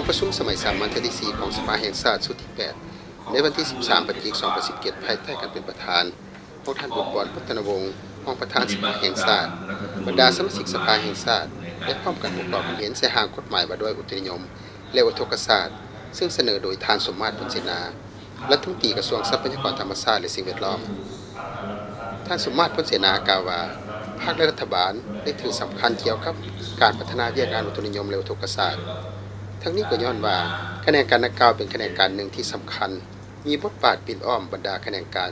ກອງປະຊຸມສະໄໝສາມັນເທື່ອທີສີ່ຂອງສະພາແຫ່ງຊາດຊຸດທີແປດ ໃນວັນທີສິບສາມ ພະຈິກ ສອງພັນສິບເຈັດ ພາຍໃຕ້ການເປັນປະທານຂອງທ່ານ ບຸດບອນ ປັດຕະນະວົງ ຮອງປະທານສະພາແຫ່ງຊາດ, ບັນດາສະມາຊິກສະພາແຫ່ງຊາດ ໄດ້ພ້ອມກັນປະກອບຄວາມເຫັນໃສ່ຮ່າງກົດໝາຍວ່າດ້ວຍອຸຕຸນິຍົມ ແລະ ອຸທົກກະສາດ, ເຊິ່ງສະເໜີໂດຍທ່ານ ສົມມາດ ພົນເສນາ ລັດຖະມົນຕີກະຊວງຊັບພະຍາກອນທຳມະຊາດ ແລະ ສິ່ງແວດລ້ອມ. ທ່ານ ສົມມາດ ພົນເສນາ ກ່າວວ່າ ພັກ ແລະ ລັດຖະບານໄດ້ຖືສຳຄັນກ່ຽວກັບການພັດທະນາວຽກງານອຸຕຸນິຍົມ ແລະ ອຸທົກກະສາດ. ທັງນີ້ກໍຍ້ອນວ່າ ຂະແໜງການດັ່ງກ່າວເປັນຂະແໜງການໜຶ່ງທີ່ສຳຄັນ, ມີບົດບາດປິ່ນອ້ອມບັນດາຂະແໜງການ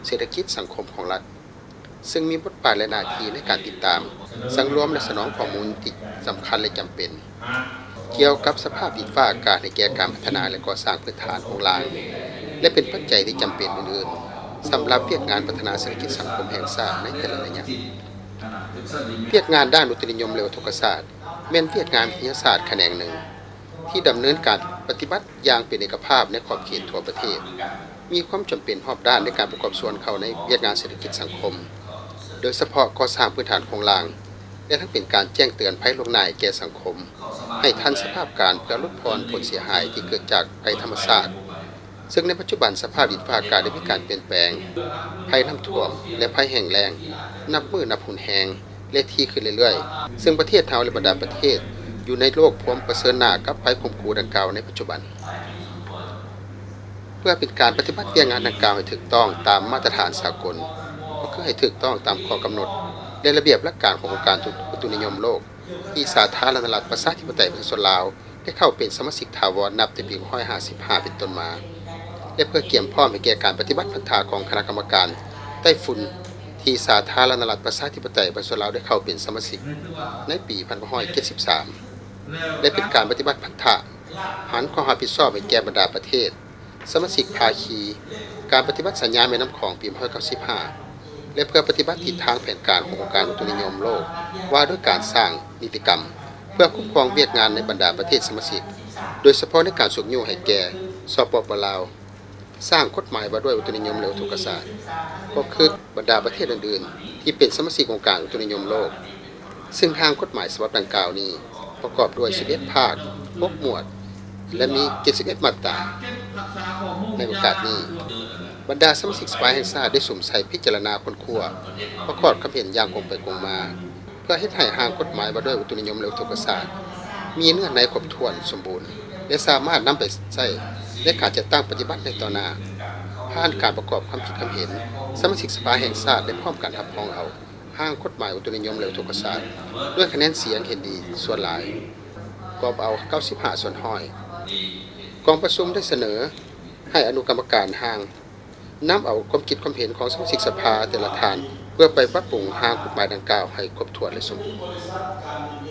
ເສດຖະກິດສັງຄົມຂອງລັດ, ເຊິ່ງມີບົດບາດ ແລະ ໜ້າທີ່ໃນການຕິດຕາມ, ສັງລວມ ແລະ ສະໜອງຂໍ້ມູນທີ່ສຳຄັນ ແລະ ຈຳເປັນ ກ່ຽວກັບສະພາບດິນຟ້າອາກາດໃຫ້ແກ່ການພັດທະນາ ແລະ ກໍ່ສ້າງພື້ນຖານໂຄງລ່າງ ແລະ ເປັນປັດໄຈທີ່ຈຳເປັນອື່ນໆ ສຳລັບວຽກງານພັດທະນາເສດຖະກິດສັງຄົມແຫ່ງຊາດໃນແຕ່ລະໄລຍະ. ວຽກງານດ້ານອຸຕຸນິຍົມ ແລະ ອຸທົກກະສາດ ແມ່ນວຽກງານວິທະຍາສາດຂະແໜງໜຶ່ງ ທີ່ດຳເນີນການປະຕິບັດຢ່າງເປັນເອກະພາບໃນຂອບເຂດທົ່ວປະເທດ, ມີຄວາມຈຳເປັນຮອບດ້ານໃນການປະກອບສ່ວນເຂົ້າໃນວຽກງານເສດຖະກິດສັງຄົມ, ໂດຍສະເພາະກໍ່ສ້າງພື້ນຖານໂຄງລ່າງ ແລະ ທັງເປັນການແຈ້ງເຕືອນໄພລ່ວງໜ້າແກ່ສັງຄົມ ໃຫ້ທັນສະພາບການເພື່ອຫຼຸດຜ່ອນຜົນເສຍຫາຍທີ່ເກີດຈາກໄພທຳມະຊາດ, ເຊິ່ງໃນປັດຈຸບັນສະພາບດິນຟ້າອາກາດໄດ້ມີການປ່ຽນແປງ, ໄພນ້ຳຖ້ວມ ແລະ ໄພແຫ້ງແລ້ງ ນັບມື້ນັບຮຸນແຮງ ແລະ ຖີ່ຂຶ້ນເລື້ອຍໆ, ເຊິ່ງປະເທດເຮົາ ແລະ ບັນດາປະເທດຢູ່ໃນໂລກພວມປະເຊີນໜ້າກັບໄພຂົ່ມຂູ່ດັ່ງກ່າວໃນປັດຈຸບັນ. ເພື່ອເປັນການປະຕິບັດວຽກງານດັ່ງກ່າວໃຫ້ຖືກຕ້ອງຕາມມາດຕະຖານສາກົນ, ກໍຄືໃຫ້ຖືກຕ້ອງຕາມຂໍ້ກຳນົດ ແລະ ລະບຽບຫຼັກການຂອງອົງການອຸຕຸນິຍົມໂລກ ທີ່ສາທາລະນະລັດ ປະຊາທິປະໄຕ ປະຊາຊົນລາວ ໄດ້ເຂົ້າເປັນສະມາຊິກຖາວອນນັບແຕ່ປີໜຶ່ງພັນເກົ້າຮ້ອຍຫ້າສິບຫ້າເປັນຕົ້ນມາ ແລະ ເພື່ອກຽມພ້ອມໃຫ້ແກ່ການປະຕິບັດພັນທະຂອງຄະນະກຳມະການໃຕ້ຝຸ່ນ ທີ່ສາທາລະນະລັດ ປະຊາທິປະໄຕ ປະຊາຊົນລາວ ໄດ້ເຂົ້າເປັນສະມາຊິກໃນປີໜຶ່ງພັນເກົ້າຮ້ອຍເຈັດສິບສາມ ແລະ ເປັນການປະຕິບັດພັນທະ ຫັນຄວາມຮັບຜິດຊອບໃຫ້ແກ່ບັນດາປະເທດ ສະມາຊິກພາຄີການປະຕິບັດສັນຍາແມ່ນ້ຳຂອງປີໜຶ່ງພັນເກົ້າຮ້ອຍເກົ້າສິບຫ້າ ແລະ ເພື່ອປະຕິບັດທິດທາງແຜນການຂອງອົງການອຸຕຸນິຍົມໂລກ ວ່າດ້ວຍການສ້າງນິຕິກຳ ເພື່ອຄຸ້ມຄອງວຽກງານໃນບັນດາປະເທດສະມາຊິກ, ໂດຍສະເພາະໃນການຊຸກຍູ້ໃຫ້ແກ່ ສປປ ລາວ ສ້າງກົດໝາຍວ່າດ້ວຍອຸຕຸນິຍົມ ແລະ ອຸທົກກະສາດ, ກໍຄືບັນດາປະເທດອື່ນໆ ທີ່ເປັນສະມາຊິກອົງການອຸຕຸນິຍົມໂລກ. ເຊິ່ງຮ່າງກົດໝາຍສະບັບດັ່ງກ່າວນີ້ປະກອບດ້ວຍສິບເອັດພາກ, ຫົກໝວດ ແລະ ມີເຈັດສິບເອັດມາດຕາ. ໃນໂອກາດນີ້, ບັນດາສະມາຊິກສະພາແຫ່ງຊາດໄດ້ສຸມໃສ່ພິຈາລະນາຄົ້ນຄວ້າ, ປະກອບຄຳເຫັນຢ່າງກົງໄປກົງມາ, ເພື່ອເຮັດໃຫ້ຮ່າງກົດໝາຍວ່າດ້ວຍອຸຕຸນິຍົມ ແລະ ອຸທົກກະສາດ ມີເນື້ອໃນຄົບຖ້ວນສົມບູນ ແລະ ສາມາດນຳໄປໃຊ້ໃນການຈັດຕັ້ງປະຕິບັດໃນຕໍ່ໜ້າ. ຜ່ານການປະກອບຄວາມຄິດຄຳເຫັນ, ສະມາຊິກສະພາແຫ່ງຊາດໄດ້ພ້ອມກັນຮັບຮອງເອົາ ຮ່າງກົດໝາຍອຸຕຸນິຍົມ ແລະ ອຸທົກກະສາດ ດ້ວຍຄະແນນສຽງເຫັນດີສ່ວນຫຼາຍ ກອມເອົາເກົ້າສິບຫ້າສ່ວນຮ້ອຍ. ກອງປະຊຸມໄດ້ສະເໜີໃຫ້ອະນຸກຳມະການຮ່າງ ນຳເອົາຄວາມຄິດຄວາມເຫັນຂອງສະມາຊິກສະພາແຕ່ລະທ່ານ ເພື່ອໄປປັບປຸງຮ່າງກົດໝາຍດັ່ງກ່າວໃຫ້ຄົບຖ້ວນ ແລະ ສົມບູນ.